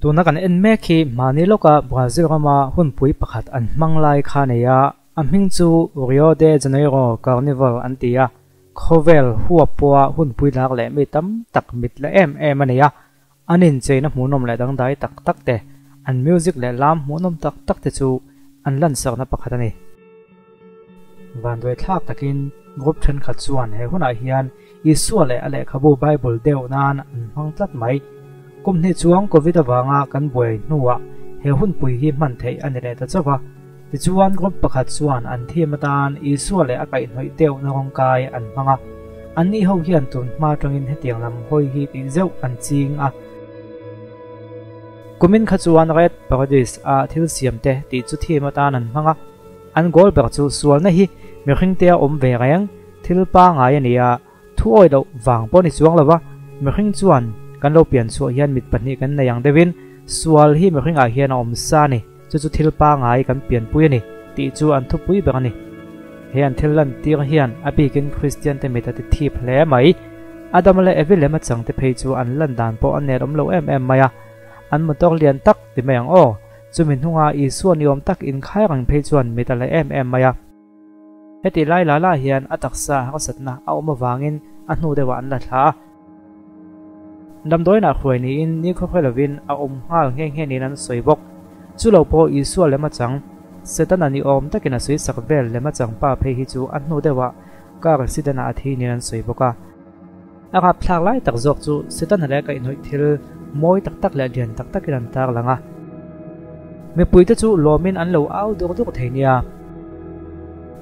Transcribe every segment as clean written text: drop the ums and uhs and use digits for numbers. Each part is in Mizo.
Tuna kan en mek hi mahni lawka Brazil rama hunpui pakhat an hmang lai kha nei a, a hming chu Rio de Janeiro Carnival an ti a, khawvel huap pawha hunpui lak leh mi tam tak mit la em em a nei a, an incheina hmuhnawm leh dangdai tak tak te, an music leh lam hmuhnawm tak tak te chu an lansakna pakhat a ni. Vanduai thlak takin group thenkhat chuan he hunah hian Isua leh a lehkhabu Bible deuh nan an hmang tlat mai. Kum hnih chuang Covid avanga kan buai hnuah he hunpui hi hman theih a ni leh ta chauh a. Tichuan group pakhat chuan an theme atan Isua leh a kaihhnawih deuhna rawngkai an hmang a. Anni ho hian tun hma atangin hetiang lam hawi hi tih zeuh an ching a. Kumin kha chuan Red Paradise a thil siam te tih chu theme atan an hmang a. An goal ber chu sualna hi mihringte a awm ve reng. Thil pangai a ni a, thu awi loh vang pawh ni chuang lo va, mihring chuan kan lo pian chhuah hian mit pahnih kan nei ang deuhin sual hi mihringah hian a awm sa a ni, chu chu thil pangai kan pianpui a ni tih chu an thupui ber a ni. He an thil lantir hian a bikin Kristian te mit a ti thip hle mai. Adama leh Evi lem a changte phei chu an lan dan pawh a nel awm lo em em mai a, an motor lian tak ti mai ang aw, chumi hnunga Isua ni awm tak inkhai reng phei chuan mit a la em em mai a. Heti lai la la hian a taksa harsatna a awm avangin a hnu deuhah an la thla a. Damdawiinah hruai niin nikhua hre lovin a awm nghal nghe nghe niin an sawi bawk. Chu lo pawh Isua lem a chang, Setana ni awm takin a sawi sak vel lem a chang pa phei hi chu a hnu deuhah car accident-ah a thi niin an sawi bawk a. A rapthlak lai tak zawk chu Setana leh kaihhnawih thil mawi tak tak leh lian tak takin an tarlang a. Mipuite chu lawmin an lo au dur dur thei nia.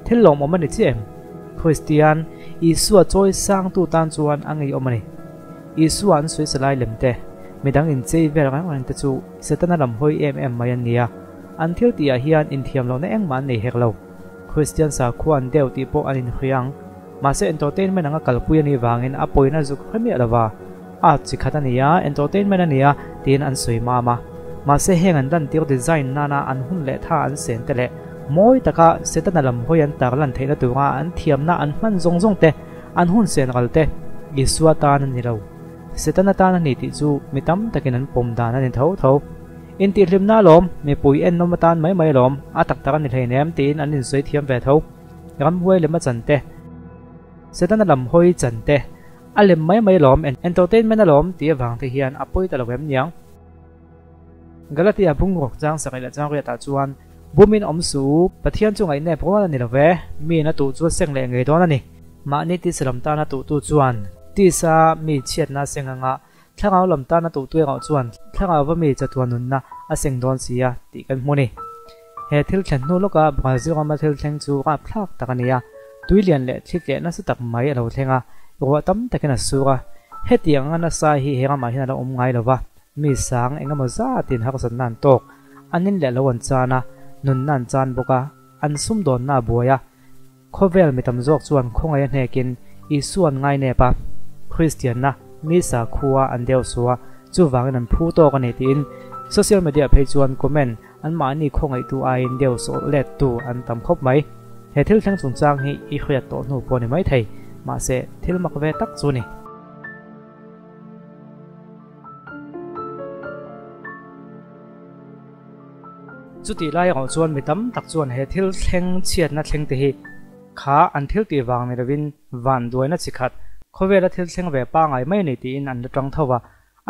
Thil lawmawm a ni chiah em? Kristian, Isua chawi sangtu tan chuan a ngeiawm a ni. Isua an sawi salai lem te, midang inchei vel reng reng te chu Setana lam hawi em em mai an ni a. An thil tihah hian inthiam lohna engmah an nei hek lo. Kristian sakhua an deuh tih pawh an inhria ang. Mahse entertainment anga kalpui a nih vangin a pawina zuk hre miah lova, art chi khat a ni a, entertainment a ni a, tiin an sawi mam a. Mahse heng an lantir design nana an hun leh tha an sen te leh mawi taka Setana lam hawi an tarlan theihna tura an thiamna an hman zawng zawng te, an hun sen ral te, Isua tan a ni lo. Setana tan a ni tih chu mi tam takin an pawm dan a ni tho tho. Intihhlimna alawm, mipui ennawm atan mai mai alawm, a tak tak a ni hleinem tiin an insawi thiam ve tho. Ramhuai lem a chan te, Setana lam hawi chan te, a lem mai mai alawm, entertainment alawm tih avang te hian a pawi ta lo em niang. Galatia bungruk chang sarih leh chang riatah chuan, Bumin awm suh u, Pathian chu ngaihnep rual a ni lo ve, miin a tuh chu a seng leh ngei dawn a ni. Mahni tisa lam tana tuhtu chuan tisa mi chhiatna a seng anga Thlarau lam tana tuhtu erawh chuan thlarauva mi chatuan nunna a seng dawn si a tih kan hmu a ni. He thil thlen hnu lawka Brazil rama thil thleng chu rapthlak tak a ni a, tui lian leh thli tleh nasa tak mai a lo thleng a, ruah tam takin a sur a. Hetiang anga nasa hi he ramah hian a lo awm ngai lo va, mi sang eng emaw zatin harsatna an tawk, an in leh lo an chan a, nunna an chan bawk a, an sumdawnna a buai a. Khawvel mi tam zawk chuan khawngaih a hnekin Isua an ngainep a, Kristianna mi sakhua an deuh suh a, chuvangin an phu tawk a ni tiin social media phei chuan comment anmahni khawngaihtu aiin deuh sawh lettu an tam khawp mai. He thil thleng chungchang hi i hriat tawh hnu pawh a ni maithei, mahse thil mak ve tak chu a ni. Chutih lai erawh chuan mi tam tak chuan he thil thleng chhiatna thleng te hi kha an thil tih vang ni lovin van duaina chi khat khawvela thil thleng ve pangai mai a ni tiin an la tang tho va.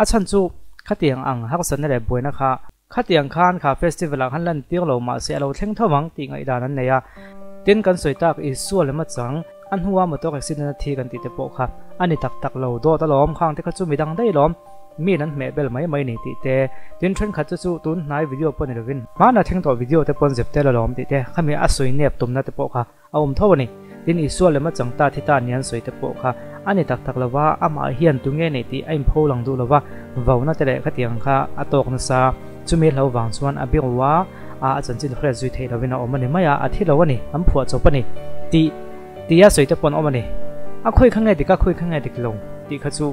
A chhan chu khatiang ang harsatna leh buaina kha khatiang khan kha festival ah khan lan tir lo mahse a lo thleng tho vang tih ngaihdan an nei a. Tin kan sawi tak Isua lem a chang a hnua motor accident a thi kan tih te pawh kha a ni tak tak lo dawt alawm khang te kha chu midang daih alawm. Mi an hmeh bel mai mai ni tih te, tin thenkhat chu chu tun hnai video pawh ni lovin hmana thleng tawh video te pawn zep tel alawm tih te, khami a sawi nep tumna te pawh kha a awm tho a ni. Tin Isua lem a chang ta thi ta ni an sawi te pawh kha a ni tak tak lova, amah hian tunge nei tih a inpho lang duh lova, vauna te leh khatiang kha a tawk nasa, chumi hlo vang chuan a biru a, a chanchin hriat zui theih lovin a awm a ni mai a, a thi lo a ni, an phuah chawp a ni tih tia sawi te pawh an awm a ni. A khawi kha nge dik a, khawi kha nge dik lo tih kha chu.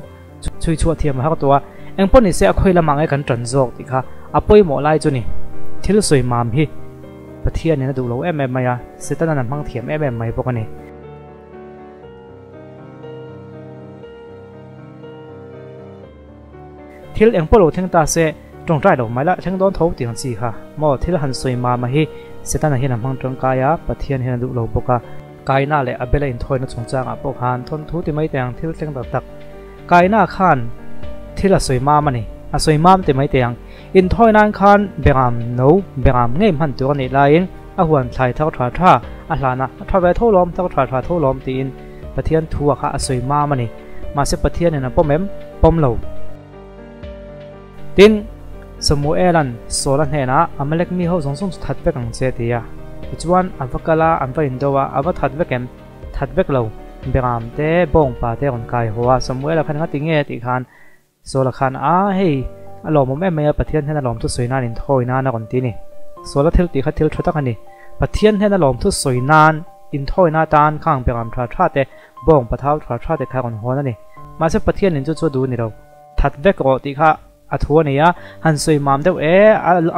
Chhui chhuah thiam a har tawh a, eng pawh nise a khawi lamah nge kan tan zawk tih kha a pawimawh lai chu ni. Thil sawi mam hi Pathianin a duh lo em em mai a, Setana'n a hmang thiam em em mai bawk a ni. Thil eng pawh lo thleng ta se, Tawngtai lo mai la, thleng dawn tho tih ang chi kha maw thil han sawi mama hi Setana hian a hmang tangkai a, Pathian hian a duh lo bawk a. Kaina leh Abela inthawina chungchangah pawh khan thawnthu ti mai teh ang thil thleng tak tak. Kaina khan thil a sawi mam a ni, a sawi mam ti mai teh ang. Inthawi nan khan Beram no, Beram ngei hman tur a nih laiin a huan thlai thar tha tha a hlan a, a tha ve tho lawm, thar tha tha tho lawm tiin Pathian thu a kha a sawi mam a ni. Mahse Pathianin a pawm em? Pawm lo. Tin, Samuela'n Saula hnenah, Amalek mi ho zawng zawng chu that vek ang che, ti a. Tichuan, a va kal a, an va indo a, a va that vek em? That vek lo. Beram te, bawngpa te a rawn kai haw a. Samuela khan engati nge tih khan Saula khan, A, hei, a lawmawm em mai a, Pathian hnena lawmthu sawi nan inthawi nan a rawn ti a ni. Saula thil tih kha thil tha tak a ni. Pathian hnena lawmthu sawi nan inthawina atan khang beram tha tha te, bawngpa thau tha tha te kha a rawn hawn a ni. Mahse, Pathianin chu chu a duh ni lo. That vek rawh tih kha a thu a nei a, han sawi mam deuh e,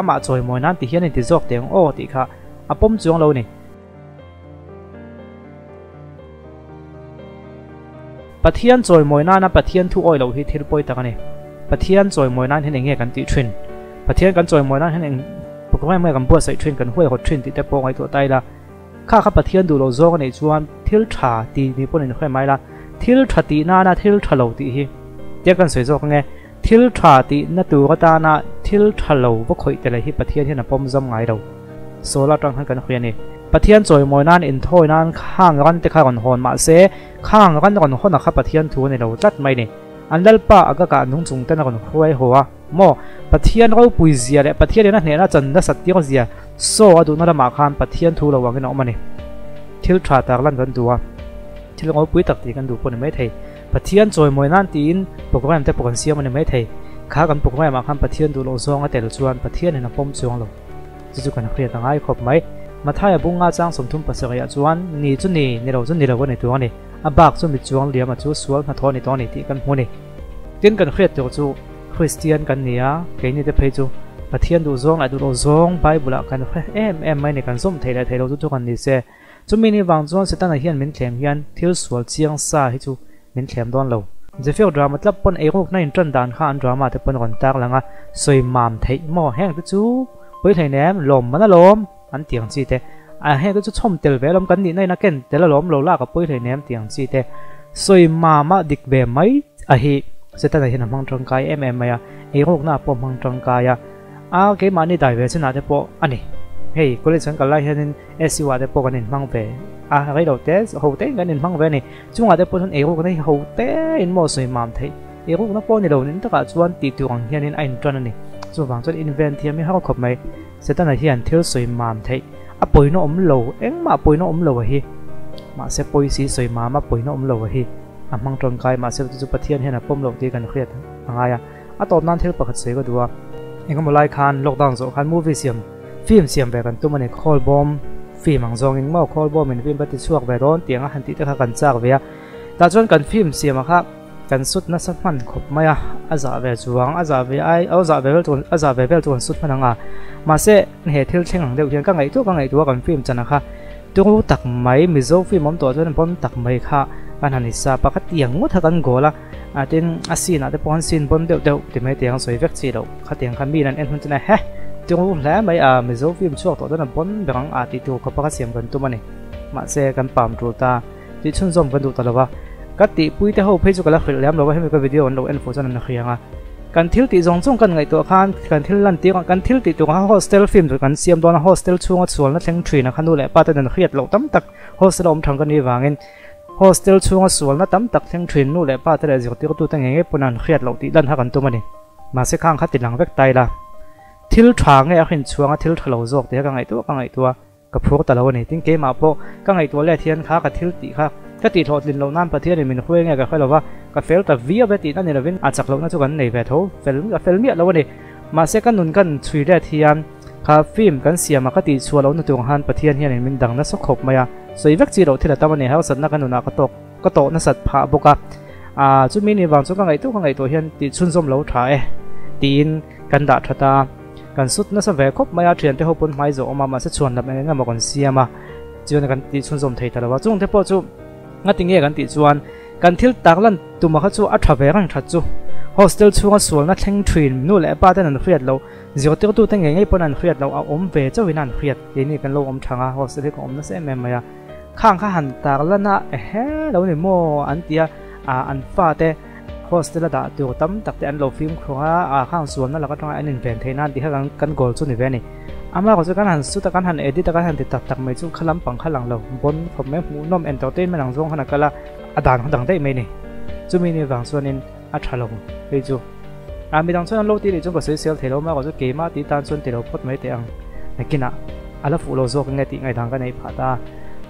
amah chawimawi nan ti hian inti zawk teh ang aw tih kha a pawm chuang lo a ni. Pathian chawimawi nana Pathian thu awi loh hi thil pawi tak a ni. Pathian chawimawi nan hian eng nge kan tih thin? Pathian kan chawimawi nan hian eng program nge kan buatsaih thin, kan huaihawt thin tih te pawh ngaihtuah ta ila. Kha kha Pathian duh loh zawng a neih chuan thil tha ti ni pawhin in hre mai la, thil tha tih nana thil tha lo tih hi tia kan sawi zawk ange, thil tha tih na tur atana thil tha lo va khawih tele hi Pathian hian a pawm zam ngai lo. Sawl atang khan kan hawi a ni. Pathian chawimawi nan inthawi nan khang ran te kha rawn hawn mah se, khang ran rawn hawn a kha Pathian thu a ni lo tlat mai ni. An Lalpa Agag ah nung chung ten a rawn hruai haw a. Maw? Pathian ropui zia leh Pathian in a hnehna chan nasat tir zia saw a duhna lamah khan Pathian thu lo angin a awm a ni. Thil tha tak lan kan duh a, thil ropui tak tih kan duh pawh a ni maithei. Pathian chawimawi nan tiin program te pawh kan siam a ni maithei. Kha kan program ah khan Pathian duh loh zawng a tel chuan Pathian in a pawm chuang lo. Chu chu kan hriat a ngai khawp mai. Mathaia bunga chang 37 ah chuan ni chu ni, ni lo chu ni lo a ni tur a ni. A bak chu mi chuang liam a chu sual hnathawh a ni tawh a ni tih kan hmu a ni. Tin kan hriat tur chu Kristian kan ni a, keini te phei chu Pathian duh zawng leh duh loh zawng Bible ah kan hre em em mai ni, kan zawm thei leh thei lo chu chu kan ni se. Chumi ni vang chuan Setana hian min thlem hian thil sual chiang sa hi chu min thlem dawn lo. Zephyr drama tlap pawn eirukna in tan dan kha an drama te pawn rawn tar lang a, sawi mam theih maw heng te chu pawi hleinem lawm man alawm an ti ang chi te, a heng te chu chhawm tel ve alawm kan nihna in a ken tel alawm lo lak a pawi hleinem ti ang chi te sawi mam a dik ve mai a hi Setana hian a hmang tangkai em em mai a, eirukna pawh a hmang tangkai a, a keimahni dai ve chinah te pawh a ni. Hei college kan kal lai hianin SU ah te pawh kan inhmang ve a, rei lo te ho te in kan inhmang ve a ni. Chungah te pawh chuan eirukna hi ho te in maw sawi mam theih eirukna pawh ni lo nin takah chuan tih tur ang hianin a intan a ni. Chuvang chuan inven thiam hi har khawp mai. Setana hian thil sawi mam theih a pawina awm lo engmah pawina awm lo a hi. Mahse pawisi sawi mam a pawina awm lo a hi. A hmang tawngkai mahse chu chu Pathian hian a pawm loh tih kan hriat a ngai a. A tawp nan thil pakhat sawi ka duh a. Engemaw lai khan lockdown zawh khan movie siam film siam ve kan tum a ni. Khawl bawm film ang zawngin maw khawl bawmin film ka ti chhuak ve dawn tih anga han tih te kha kan chak ve a. Tah chuan kan film siam a kha kan sut nasa hman khawp mai a. A zah ve chuang a zah ve ai a zah ve vel chu a zah ve vel chu kan sut hman ang a. Mahse he thil thleng ang deuh hian ka ngaihtuah ka ngaihtuah kan film chan a kha Turu tak mai, Mizo film awm tawh chuan bon tak mai kha kan han isap a, ka tiang ngawt kha kan goal a, a tin a scene ah te pawh an scene bon deuh deuh ti mai tiang sawi vek chi loh, khatiang kha mi in an en hun chuan a he turu hle mai a, Mizo film chhuak tawh chuan a bon ber ang a tih tur khawpa ka siam kan tum a ni, mahse kan pam tul ta tih chhunzawm kan duh ta lo va, ka tihpui te ho phei chu ka la hrilh lem lo va, hemi ka video an lo en fuh chuan an hria ang a. Kan thil tih zawng zawng kan ngaihtuah khan kan thil lan tir kan thil tih tur kha hostel film chu kan siam dawn a, hostel chhunga chhualna thleng thin a kha nu leh pa ten an hriat loh tam tak hostel a awm thang ka nih vangin hostel chhunga sualna tam tak thleng thin nu leh pa te leh zirtirtute ngei ngei pawn an hriat loh tih lan kha kan tum a ni. Mahse khang kha ti lang vek ta ila thil tha nge a hrin chhuanga thil tha lo zawk tih kha ka ngaihtuah ka ngaihtuah a. Ka phur ta lo a ni. Tin, keimah pawh ka ngaihtuah let hian kha ka thil tih kha ka tih hlawhtlin loh nan Pathianin min hruai nge ka hre lo va, ka fel ta viau e tihna ni lovin a chak lohna chu kan nei ve tho, fel ka fel miah lo a ni. Mahse ka nun kan chhui let hian kha film kan siam a ka tih chhuah lohna tur khan Pathian hianin min dang nasa khawp mai a, sawi vek chi loh thil a tam a ni, harsatna ka nunah ka tawk ka tawh nasat phah bawk a, aa chumi ni vang chu ka ngaihtuah ka ngaihtuah hian tih chhunzawm lo tha e tiin kan dah that a. Kan sut nasa ve khawp mai a, thiante ho pawn hmai zawh awm a, mahse chhuan lam eng eng emaw kan siam a, chuan kan tih chhunzawm thei ta lo a, chungte pawh chu ngati nge kan tih chuan kan thil tak lan tuma kha chu a tha ve reng that chu. Hostel chhunga sualna thleng thin nu leh pa ten an hriat loh, zirtirtute ngei ngei pawn an hriat loh a awm ve chauhin an hriat. Keini kan lo awm thang a, hostel hi ka awm nasa em em mai a. Khang kha han tarlan a, ehe lo ni maw an ti a, an fate hostel a dah tur tam tak te an lo fimkhur a, ah khang sualna lak atanga an inven theih nan tih kha kan goal chu ni ve a ni. Amaherawhchu chu kan han shoot a, kan han edit a, kan han ti tak tak mai chu kha lampang kha lang lo, bon khawp mai hmuhnawm entertainment ang zawng khan a kal a, a dan kha dang daih mai ni. Chumi ni vang chuanin a tha lo hei chu. Ah midang chuan an lo ti leh chuan ka sawi sel thei lo, amaherawhchu chu keimah tih tan chuan ti lo phawt mai teh ang. Nakinah a la fuh lo zawk nge tih ngaihdan ka nei phah ta.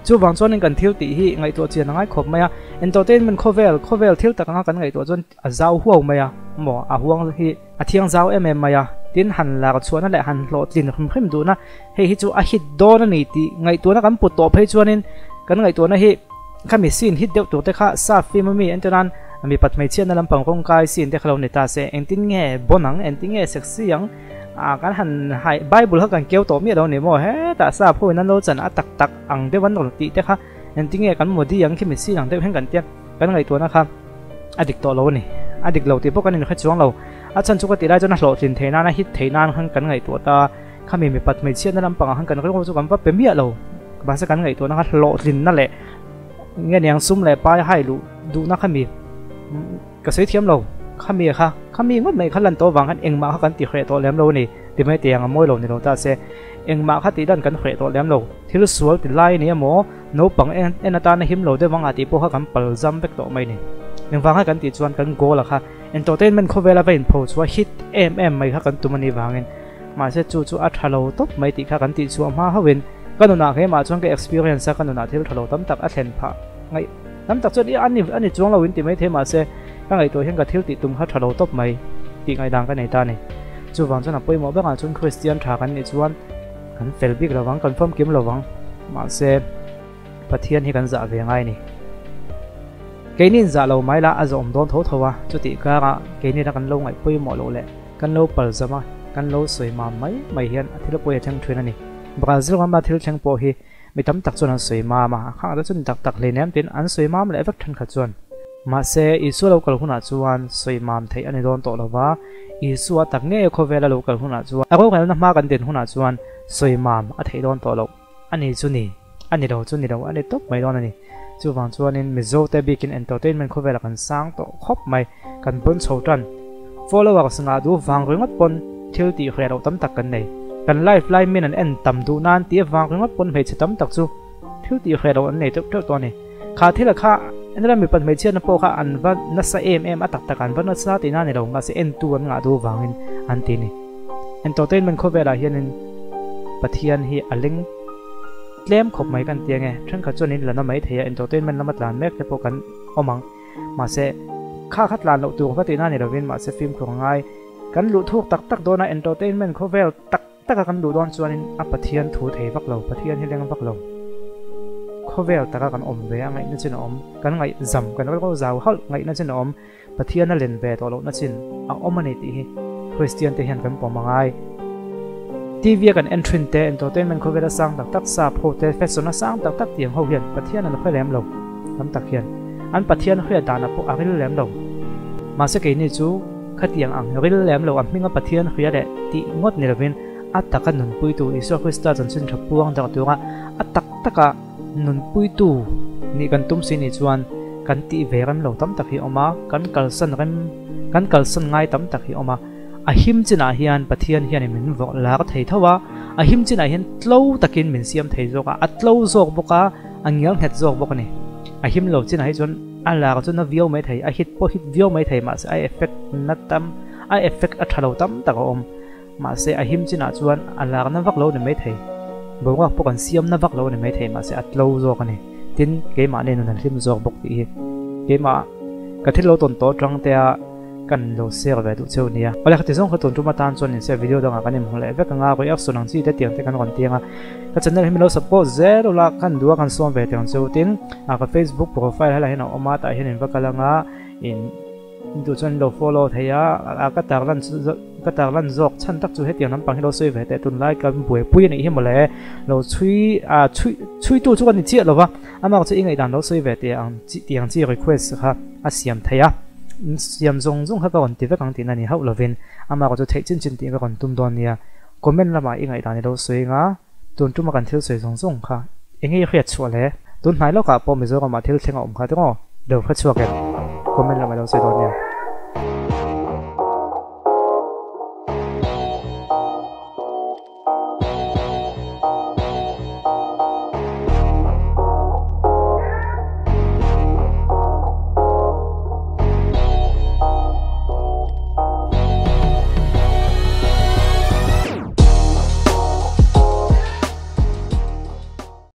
Chuvang chuanin kan thil tih hi ngaihtuah chian a ngai khawp mai a, entertainment khawvel, khawvel thil tak anga kan ngaihtuah chuan a zau huau mai a, maw a huang hi a thiang zau em em mai a, tin han lar chhuahna leh han hlawhtlin hrim hrim duhna hei hi chu a hit dawn a ni tih ngaihtuahna kan put tawh phei chuanin kan ngaihtuahna hi khami scene hit deuh tur te kha sap film ami entir nan mipat hmeichhiatna lampang rawngkai scene te kha lo ni ta se engtin nge bon ang engtin nge sexy ang ah kan han hai bible kha kan keu tawh miah lo ni maw hetah sap ho in an lo chan a tak tak ang deuh an rawn tih te kha engtin nge kan modi ang khimi scene ang deuh hian kan tia kan ngaihtuahna kha a dik tawh lo a ni a dik lo tih pawh kan inhre chuang lo a chhan chu ka tih lai chuan a hlawhtlin theih nan a hit theih nan khan kan ngaihtuah ta Khami mipat hmeichhiatna lampangah khan kan rilru chu kan va pe miah lo. Mahse kan ngaihtuahna kha hlawhtlinna leh nge niang sum leh pai hai luh duhna khami ka sawi thiam lo. Khami kha khami ngawt mai kha lan tawh vang khan engmah kha kan ti hreh tawh lem lo a ni. Ti mai tiang a mawi lo ni lo ta se engmah kha tih dan kan hreh tawh lem lo. Thil sual ti lai a ni emaw naupang en atana him lo deuh anga tih pawh kha kan pal zam vek tawh mai a ni. Engvang kha kan tih chuan kan goal a kha entertainment khawvela va inpho chhuah hit em em mai kha kan tum a nih vangin Mahse chu chu a tha lo tawp mai tih kha kan tih chhuah hma hauhin ka nunah keimah chuan ka experience a ka nunah thil tha lo tam tak a thlen phah ngaih tam tak chuan i a ni a ni chuang lo in ti mai thei mahse ka ngaihtuah hian ka thil tih tum kha tha lo tawp mai tih ngaihdan ka nei ta a ni. Chuvang chuan a pawimawh berah chuan Kristian tha kan nih chuan kan fel bik lovang kan famkim lovang mahse Pathian hi kan zah ve ngai a ni. Keini in zah lo mai la a zawm dawn tho tho a chutih karah keini la kan lo ngaih pawimawh loh leh Kan lo pal zam a, kan lo sawi mam mai mai hian a thil pawi a thleng thin a ni. Brazil rama thil thleng pawh hi mi tam tak chuan an sawi mam a, a khangah te chuan tak tak hleinem tiin an sawi mam leh vek thenkhat chuan. Mahse, Isua lo kal hunah chuan sawi mam theih a ni dawn tawh lo va, Isua tak ngei khawvela lo kal hunah chuan a rorelna hma kan din hunah chuan sawi mam a theih dawn tawh loh a ni chu ni, a ni lo chu ni lo a ni tawp mai dawn a ni. Chuvang chuanin Mizote bikin entertainment khawvelah kan sang tawh khawp mai, kan pawn chho tan. Followers ngah duh vang ringawt pawn thil tih hreh loh tam tak kan nei. Kan live lai min an en tam duh nan tih avang ringawt pawn hmeichhe tam tak chu thil tih hreh loh an nei teuh teuh tawh a ni. Kha thila kha enram mipat hmeichhiatna pawh kha an va nasa em em a tak tak an va nasa tihna a ni lo mahse entu an ngah duh vangin an ti a ni. Entertainment khawvelah hianin Pathian hi a leng tlem khawp mai kan ti ange. Thenkhat chuan in la na mai thei a entertainment lama tlan mek te pawh kan awm ang. Mahse, kha kha tlan loh tur va tihna ni lovin mahse fimkhur a ngai. Kan luh thuk tak tak dawn a, entertainment khawvel tak taka kan luh dawn chuanin a Pathian thu thei vak lo, Pathian hi leng vak lo. Khawvel taka kan awm ve a ngaihna chin a awm, kan ngaihzam, kan rilru zau hauh ngaihna chin a awm, Pathian a len ve tawh lohna chin a awm a ni tih hi Kristian te hian kan pawm a ngai. TV a kan en thin te, entertainment khawvela sang tak tak, sap ho te, fashion a sang tak tak tiang ho hian Pathian an hre lem lo tam tak hian an Pathian hriat danah pawh a ril lem lo. Mahse keini chu khatiang ang ril lem lo a hminga Pathian hria leh tih ngawt ni lovin a taka nunpuitu Isua Krista chanchin tha puang darh tura a tak taka nunpuitu nih kan tum si nih chuan kan tih ve rem lo tam tak hi a awm a, kan kalsan rem kan kalsan ngai tam tak hi a awm a. A him chinah hian Pathian hianin min vawrh lar thei tho a, a him chinah hian tlo takin min siam thei zawk a, a tlo zawk bawk a, a ngial nghet zawk bawk a ni. A him lo chinah hi chuan a lar chu na viau mai thei, a hit pawh hit viau mai thei mahse a effect na tam, a effect a tha lo tam tak a awm. Mahse a him chinah chuan a lar na vak lo ni mai thei, boruak pawh kan siam na vak lo ni mai thei mahse a tlo zawk a ni. Tin, keimah nen nun an hlim zawk bawk tih hi keimah ka thil lo tawn tawh atang te a, Kan lo share ve duh cheu nia. Awle khati zawng kha tun tum atan chuan inse video dangah kan inhmu leh vek anga reaction ang chi te tiang te kan rawn tiang a. Ka channel hi min lo support zel ula kan duh a kan sawm ve tiang cheu tin a ka facebook profile helai hian a awm a tah hian in va kal anga in duh chuan in lo follow thei a a ka tar lan ka tar lan zawk chhan tak chu hetiang lampang hi lo sawi ve teh tunlai kan buaipui anih hi mawle lo chhui a chhui chhui tu chu kan ni chiah lova amah chu i ngaihdan lo sawi ve teh ang tiang chi request kha a siam thei a. Siam zawng zawng kha ka rawn ti vek ang tihna ni hauh lovin amah erawh chu theih chin chin tih ka rawn tum dawn nia. Comment lamah i ngaihdan i lo sawi anga tun tuma kan thil sawi zawng zawng kha eng nge i hriat chhuah le? Tun hnai lawkah pawh Mizoramah thil thleng a awm kha tiraw? Lo hre chhuak em? Comment lamah i lo sawi dawn nia.